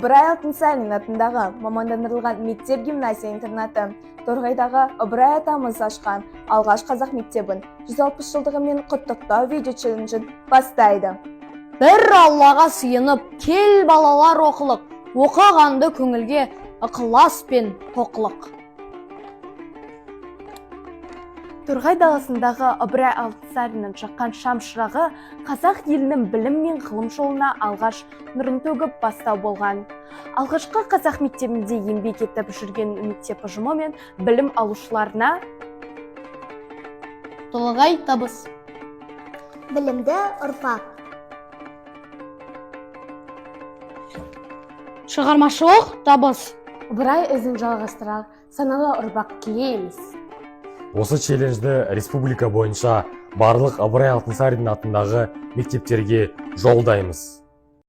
Ыбырай Алтынсарин атындағы мамандандырылған мектеп гимназия интернаты Торғайдағы Ыбырай атамыз ашқан алғаш қазақ мектебін 160 жылдығымен құттықтау видео челленджін бастайды. Бір Аллаға сыйынып, кел, балалар, оқылық, оқығанды көңілге ықылас пен тоқлық. Торғай даласындағы Ыбырай Алтынсариннің жаққан шам шырағы қазақ елінің білім мен ғылым жолына алғаш нұрын төгіп, бастау болған. Алғашқы қазақ мектебінде еңбек етіп жүрген мектеп ұжымы мен білім алушыларына толағай табыс, білімді ұрпақ, шығармашылық табыс. Ыбырай ізін жалғастырар саналы ұрпақ тілейміз. Осы челленджді республика бойынша барлық Ыбырай Алтынсарин атындағы мектептерге жолдаймыз.